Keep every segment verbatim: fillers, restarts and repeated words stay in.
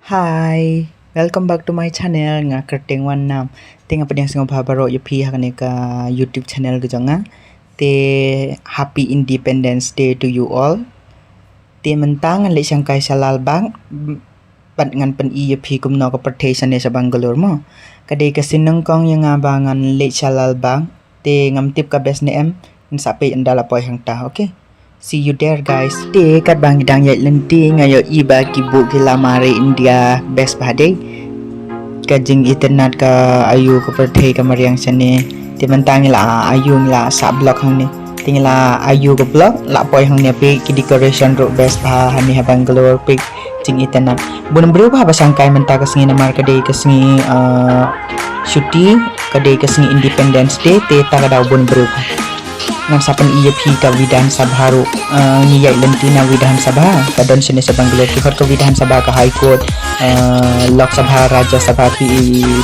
Hi, welcome back to my channel. Nga kyrteng Wan Nam. Te nga pdiang sngewbha baroh ïa phi ha kane ka YouTube channel ka jong nga. Te happy Independence Day to you all. Te mynta ngan leit shangkai sha Lalbagh, bad ngan pyni ïa phi kumno ka pyrthei shane sha Bangalore mo. Ka dei ka sien nyngkong ïa nga ba ngan leit sha Lalbagh. Te ngam tip ka best ne em, ngan sa peit ynda la poi hangta, okay? See you there, guys. Te katba ngi dang ïaid lynti nga ïohi ba ki buh ki lama ri India best bha dei. Ka jingitynnad ka aïu ka pyrthei ka mariang shane. Te mynta ngi la aïu ngi la sah block hangne. Te ngi la aïu ka block la poi hangne, peit ki decoration ruh best bha hangne ha Bangalore, peit jingitynnad. Bun briew bha ba shangkai mynta ka sngi namar ka dei ka sngi, ah, shuti, ka dei ka sngi Independence Day, te ta ka daw bun briew bha. Ngan sa pyni ïa phi ka Vidhan Sabha ruh, ah, ngi ïaid lynti na Vidhan Sabha, ka don shane sha Bangalore, ki khot ka Vidhan Sabha, ka High Court, ah, Lok Sabha, Rajya Sabha, ki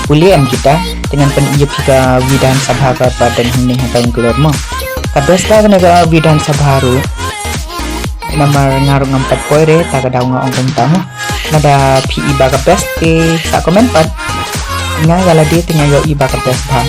pule em kita. Te ngan pyni ïa phi ka Vidhan Sabha kaba don hangne ha Bangalore mo. Ka best bha kane ka Vidhan Sabha ruh. Namar nga ruh ngam pat poi re, ta ka daw nga ong kumta mo. Lada phi i ba ka best te sa comment pat. Nga ïa lade te nga ïohi ba ka best bha.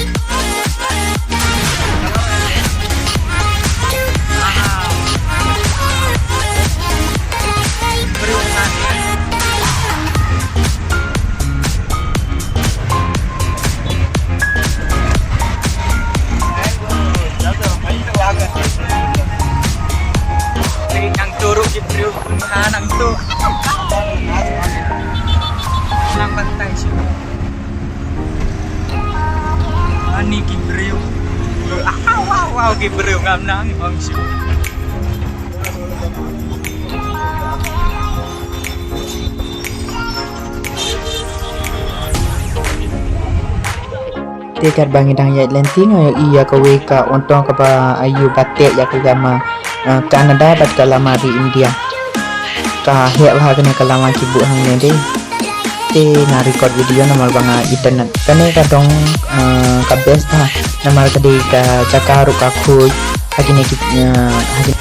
Nang turuk di briew, ha, nang tu. Nang bantai sih. Ani ki briew. Wow, wow, wow, ki briew ngam nang bang sih. Te katba ngi dang ïaid lynti nga ïohi ïa kawei ka auto kaba aïu ba teh ïa ka lama, ah, Canada bad ka lama ri India. Ka heh bha kane ka lama ki buh hangne dei. Te nga record video namar ba nga itynnad. Kane ka dong, ah, ka best bha namar ka dei ka jaka ruh ka khuid. Ha kine ki, eh, ha kine.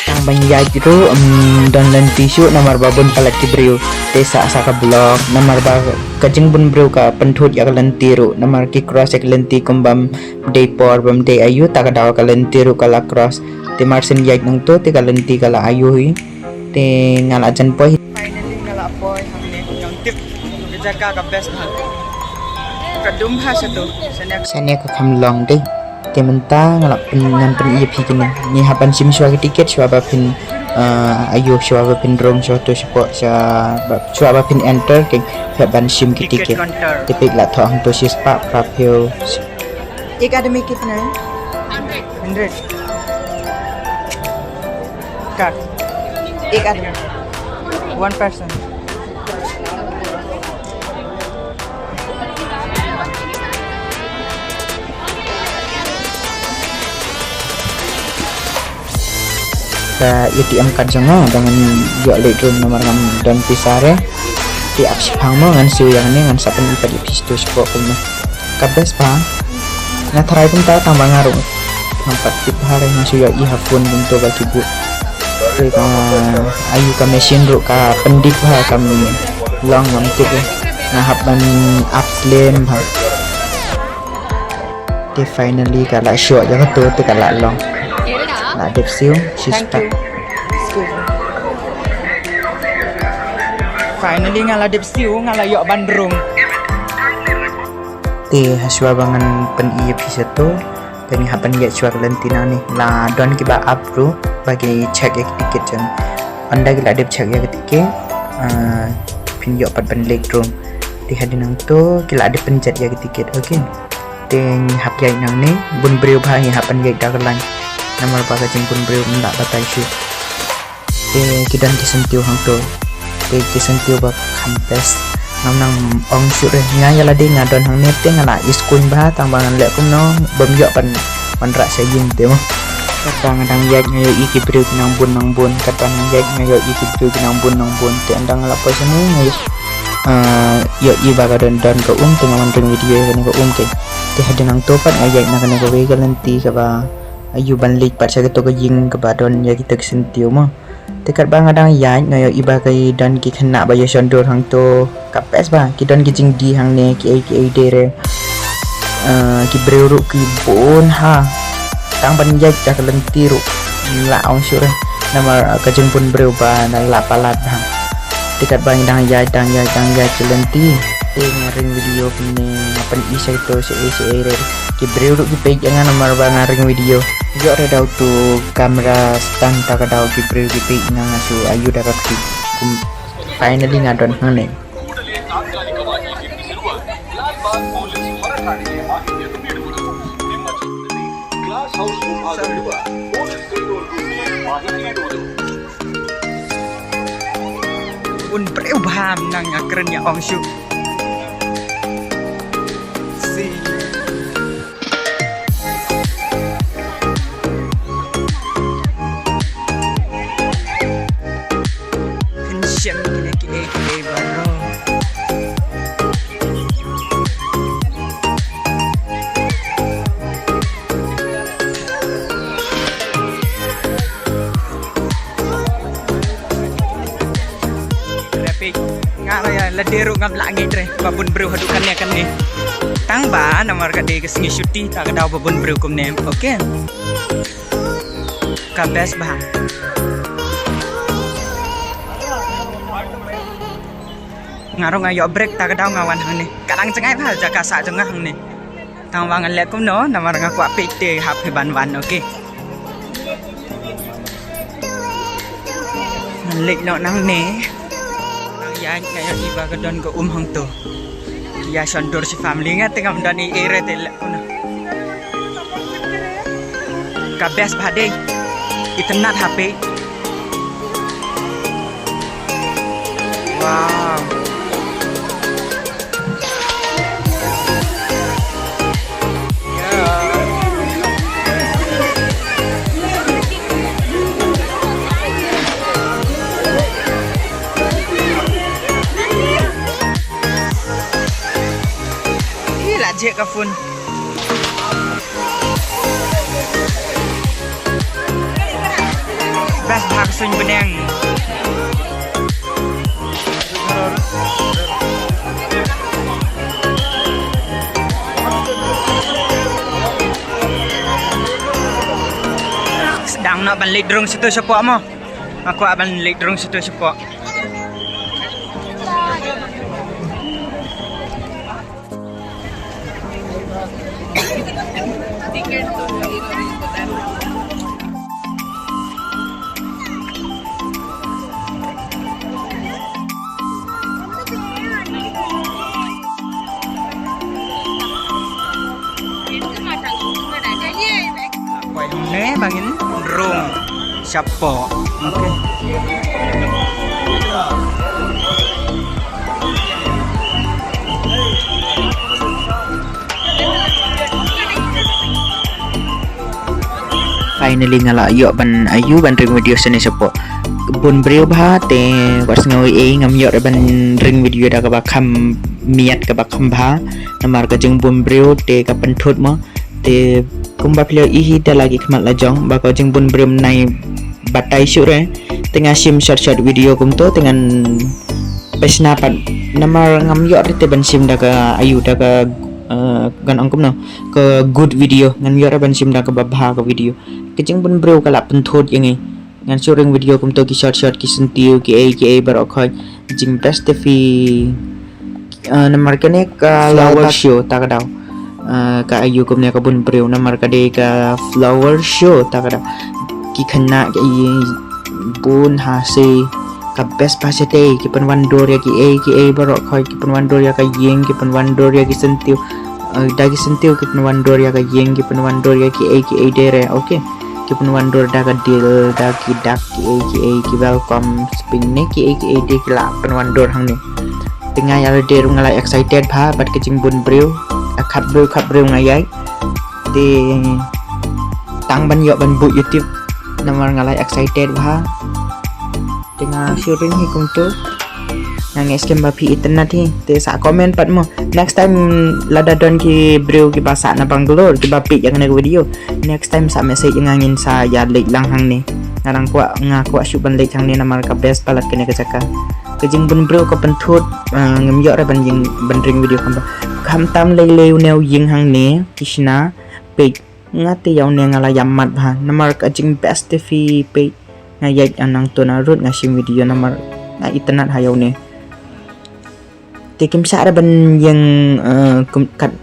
Tang ban ïaid ruh, em, don lynti shuh namar ba bun palat ki briew. Te sa, sa ka block namar ba ka jingbun briew ka pynthut ïa ka lynti ruh namar ki cross ïa ka lynti kum bym dei por bym dei aïu, ta ka daw ka lynti ruh ka la cross. Te mar shen ïaid nangto te ka lynti ka la aïu hi. Te nga la jan poi. Finally nga la poi hangne, ngam tip ka jaka ka best bha. Ka dum bha shato. Shane ka kham long dei. Te mynta nga la pyn, ngan pyni ïa phi kine. Ngi hap ban shim shuwa ki ticket shuwa ba phin, ah, aïu, shuwa ba phin rung shato shapoh, shuwa ba, shuwa ba phin enter, te hap ban shim ki ticket. Ticket counter. Te peit la thoh hangto shispah phraphew. एक आदमी कितना है? Hundred. Card. एक आदमी। One person. Ka A T M card jong nga ba ngan ïoh leit room namar ngam don pisa re. Te ap shipang mo, ngan siew ïa kane, ngan sa pyni pat ïa phi shato shapoh kumno. Ka best bha. Nga tharai kumta tang ba nga ruh ngam pat tip bha re, nga shu ïohi ha phone kumto ba ki buh. Te ka aïu ka machine ruh ka pyndip bha, kam long ngam tip re. Nga hap ban ap slem bha. Te finally ka la shoh ïa kato te ka la long. La dep siew, shispah. Thank you. Excuse me. Finally nga la dep siew, nga la ïoh ban rung. Te ha shuwa ba ngan pyni ïa phi shato, te ngi hap ban ïaid shuwa ka lynti nangne. La don kiba ap ruh ba ki check ïa ki ticket jong. Ynda ki la dep check ïa ki ticket, ah, phin ïoh pat ban leit room. Te hadien nangto ki la dep pynjot ïa ki ticket, okay. Te ngi hap ïaid nangne, bun briew bha, ngi hap ban ïaid da ka line. Namar ba ka jingbun briew ym lah batai shuh. Te ki don ki syntiew hangto. Te ki syntiew ba kham best. Ngam nang ong shuh re. Nga ïa lade nga don hangne te nga la iskuin bha tang ba ngan leh kumno bym ïoh ban wanrah sha ïing te mo. Katba nga dang ïaid nga ïohi ki briew ki nang bun nang bun, katba nga dang ïaid nga ïohi ki briew ki nang bun nang bun. Te ynda nga la poi shane nga ïoh, ah, ïohi ba ka don don ka um, te nga wan ring video ïa kane ka um te. Te hadien nangto pat nga ïaid na kane kawei ka lynti kaba aiu ban leit pat sha kato ka ïing kaba don ïa kita ki syntiew mo. Te katba nga dang ïaid nga ïohi ba ki don ki khynnah ba ïashon dur hangto. Ka best bha, ki don ki jingdie hangne, kiei kiei de re. Ah, ki briew ruh ki bun ha. Tang ban ïaid ka lynti ruh la ong shuh re. Namar, ah, ka jingbun briew ba na la palat bha. Te katba ngi dang ïaid, dang ïaid, dang ïaid ka lynti, te nga ring video kumne, nga pyni sha kito shaei shaei re. Ki briew ruh ki peit ïa nga namar ba nga ring video. Ïoh re da uto u camera stand, ta ka daw ki briew ki peit ïa nga, nga shu aiu da ka khlieh. Kum, finally nga don hangne. Bun briew bha, nang nga kren ïa ong shuh. Si. Pynshim kine kiei kiei baroh. Traffic. Nga ruh ïa lade ruh ngam lah ngeit re ba bun briew haduh kane kane. Tang ba namar ka dei ka sngi shuti, ta ka daw ba bun briew kumne. Okay. Ka best bha. Nga ruh nga ïoh break, ta ka daw nga wan hangne. Ka dang jngai bha jaka sah jong nga hangne. Tang ba ngan leh kumno namar nga kwah peit te hap hi ban wan, okay. Ngan leit noh nangne. Nang ïaid nga ïohi ba ka don ka um hangto. Ïashon dur shi family, nga te ngam don ei ei re te leh kumno. Ka best bha dei. Itynnad ha peit. Wow. Ih, la jek ka phone. Best bha ka suiñ bneng. Sdang noh ban leit drung shatu shapoh mo. Nga kwah ban leit drung shatu shapoh. Poi hangne ba ngin rung shapoh. Okay. Finally nga la ïoh ban aiu ban ring video shane shapoh. Bun briew bha te wat sngew ei ei, ngam ïoh re ban ring video da kaba kham miat kaba kham bha. Namar ka jingbun briew te ka pynthut mo. Te kumba phi la ïohi da la ki khmat la jong ba ka jingbun briew mynne batai shuh re. Te nga shim short short video kumto te ngan pynshna pat namar ngam ïoh re te ban shim da ka aiu da ka, eh, ngan ong kumno, ka good video, ngam ïoh re ban shim da kaba bha ka video. Ka jingbun briew ka la pynthut ïa ngi. Ngan shu ring video kumto ki short short ki syntiew kiei kiei baroh khoit. Jing best te phi, eh, namar kane ka flower show ta ka daw. Eh, ka aiu kumne ka bun briew namar ka dei ka flower show ta ka daw. Ki khynnah ki bun ha se ka best bha shatei, ki pynwandur ïa kiei kiei baroh khoit, ki pynwandur ïa ka ïing, ki pynwandur ïa ki syntiew. Eh, da ki syntiew ki pynwandur ïa ka ïing, ki pynwandur ïa kiei kiei de re, okay. Ki pynwandur da ka dil, da ki dak kiei kiei, ki welcome spring ne kiei kiei de ki la pynwandur hangne. Te nga ïa lade ruh nga la excited bha bad ka jingbun briew. A khap briew khap briew nga ïaid. Te tang ban ïoh ban buh YouTube. Namar nga la excited bha. Te nga shu ring hi kumtu. Nga ngeit skhem ba phi itynnad hi. Te sa comment pat mo. Next time lada don ki briew kiba sah na Bangalore kiba peit ïa kane ka video, next time sa message ïa nga, ngin sa ïa leit lang hangne. Nga dang kwah, nga kwah shuh ban leit hangne namar ka best palat kane ka jaka. Ka jingbun briew ka pynthut, ah, ngam ïoh re ban ïing, ban ring video kumta. Khamtam lei lei une u ïing hangne, ki shna, peit. Nga te ïa une nga la ïam mat bha namar ka jingbest te phi peit. Nga ïaid nangto na road nga shim video namar nga itynnad ha ïa une. Te kim shah re ban ïeng, eh, kum kat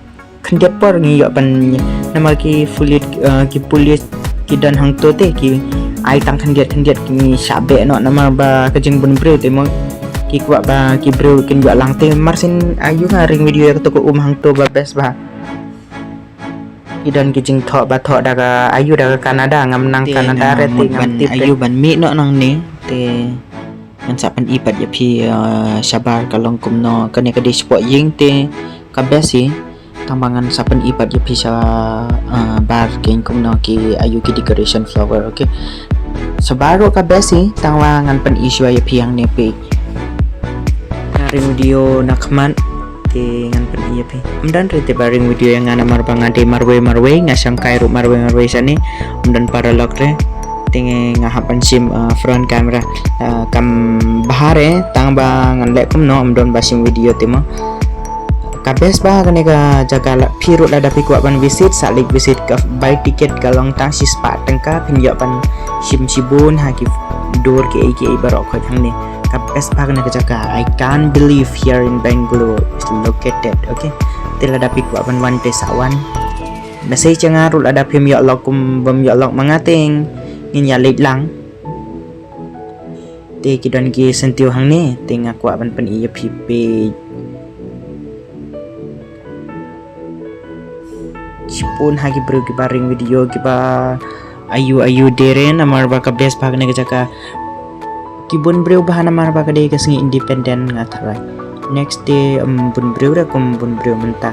khyndiat por ngi ïoh ban ïeng namar ki pulit, eh, ki pulit ki don hangto te ki ai tang khyndiat khyndiat, ki shah beh noh namar ba ka jingbun briew te mo, ki kwah ba ki briew kin ïoh lang. Te marsien aïu nga ring video ïa kato ka um hangto ba best bha. Ki don ki jingthoh ba thoh da ka aïu da ka Canada, ngam nang Canada re te ngam tip aïu ban mih noh nangne. Te ngan sa pyni pat ïa phi, uh, shabar ka long kumno, kane ka dei shapoh ïing te ka best hi. Tang ba ngan sa pyni pat ïa phi sha, uh, bar kein kumno ki aïu ki decoration flower, okay. Shabar ruh ka best hi, tang ba ngan pyni shuwa ïa phi hangne phi. Nga ring video na khmat te ngan pyni ïa phi. Ym don re te ba ring video ïa nga namar ba nga dei marwei marwei, nga shongkai ruh marwei marwei shane. Ym don paralok re. Te nga hap ban shim, uh, front camera. Uh, kam bha re, tang ba ngan leh kumno ym don ba shim video te mo. Ka best bha kane ka jaka, la phi ruh lada phi kwah ban visit, sa leit visit, ka buy ticket ka long tang shispah tyngka, phin ïoh ban shim shibun ha ki dur kiei kiei baroh khoit hangne. Ka best bha kane ka jaka. I can't believe here in Bangalore is located. Okay. Te lada phi kwah ban wan te sa wan. Message ïa nga ruh lada phim ïoh lok kum bym ïoh lok ma nga te ngin ïa leit lang. Te ki don ki syntiew hangne te nga kwah ban pyni ïa phi peit. Shibun ha ki briew kiba ring video kiba aïu aïu de re namar ba ka best bha kane ka jaka. Ki bun briew bha namar ba ka dei ka sngi independent nga tharai. Next day, um, bun briew re kum bun briew mynta.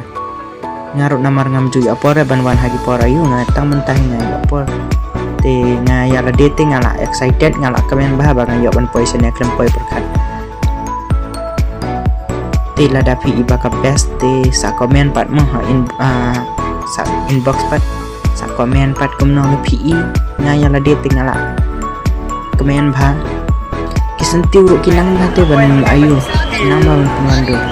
Nga ruh namar ngam ju ïoh por re ban wan ha ki por aïu, nga tang mynta hi nga ïoh por. Te nga ïa lade te nga la excited, nga la kmen bha ba nga ïoh ban poi shane khlem poi pyrkhat. Te lada phi i ba ka best te sa comment pat mo ha in, ah, sa inbox pat, sa comment pat kumno phi i. Nga ïa lade te nga la kmen bha. Ki syntiew ruh ki nang bha te ban aïu, nang bha ban pynwandur.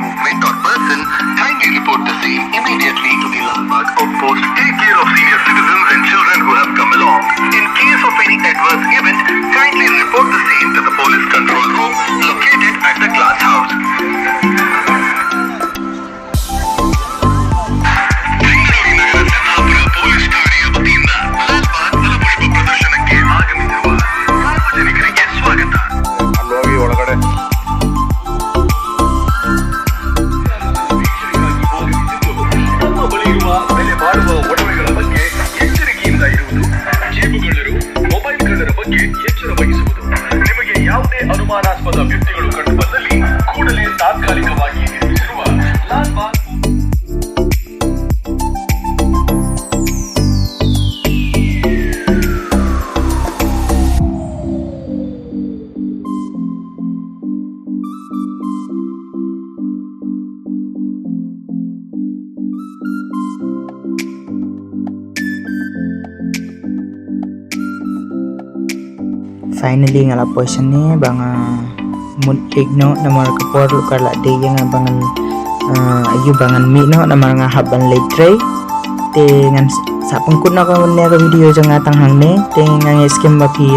Movement or person, kindly report the same immediately to the Lalbagh outpost. Take care of senior citizens and children who have come along. In case of any adverse event, kindly report the same to the police control room located at the glass house. Bengaluru ನಗರ Siddapura police ಠಾಣೆಯ ವತಿಯಿಂದ ಲಾಲ್ಬಾಗ್ ಫಲಪುಷ್ಪ ಪ್ರದರ್ಶನಕ್ಕೆ ಆಗಮಿಸಿರುವ ಸಾರ್ವಜನಿಕರಿಗೆ ಸ್ವಾಗತ. ಅಲ್ಲಿ ಹೋಗಿ ಒಳಗಡೆ ನಮ್ಮ ಬಳಿ ಇರುವ ಬೆಲೆ ಬಾಳುವ ಒಡವೆಗಳ ಬಗ್ಗೆ ಎಚ್ಚರಿಕೆಯಿಂದ ಇರುವುದು, ಜೇಬುಕಳ್ಳರು, ಮೊಬೈಲ್ ಕಳ್ಳರ ಬಗ್ಗೆ ಎಚ್ಚರ ವಹಿಸುವುದು. ನಿಮಗೆ ಯಾವುದೇ ಅನುಮಾನಾಸ್ಪದ ವ್ಯಕ್ತಿಗಳು ಕಂಡುಬಂದಲ್ಲಿ ಕೂಡಲೇ ತಾತ್ಕಾಲಿಕವಾಗಿ ನಿರ್ಮಿಸಿರುವ Lalbagh Finally nga la poi shane ba nga mut leit noh namar ka por ruh ka la dei ïa nga ba ngan, eh, ayu ba ngan mih noh namar nga hap ban leit trei. Te ngan s-, sa pynkut noh ka ne ka video jong nga tang hangne. Te nga ngeit skhem ba phi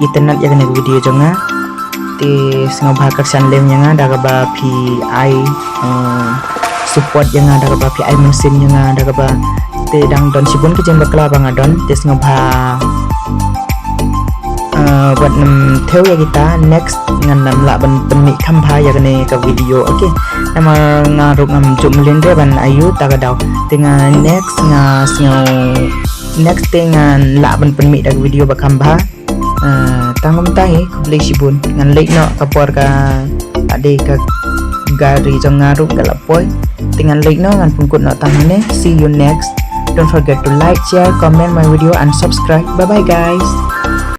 itynnad ïa kane ka video jong nga. Te sngewbha kyrshan lem ïa nga da kaba phi ai, eh, support ïa nga, da kaba phi ai mynsiem ïa nga, da kaba te dang don shibun ki jingbakla ba nga don, te sngewbha, eh, wat nym thew ïa kita, next ngan nym lah ban pynmih kham bha ïa kane ka video, okay. Namar nga ruh ngam ju mlien re ban ayu ta ka daw. Te nga next nga sngew next te ngan lah ban pynmih da ka video ba kham bha. Ah, tang kumta hi, khublei shibun. Ngan leit noh ka por ka la dei ka gari jong nga ruh ka la poi. Te ngan leit noh, ngan pynkut noh tang hangne. See you next. Don't forget to like, share, comment my video and subscribe. Bye bye guys.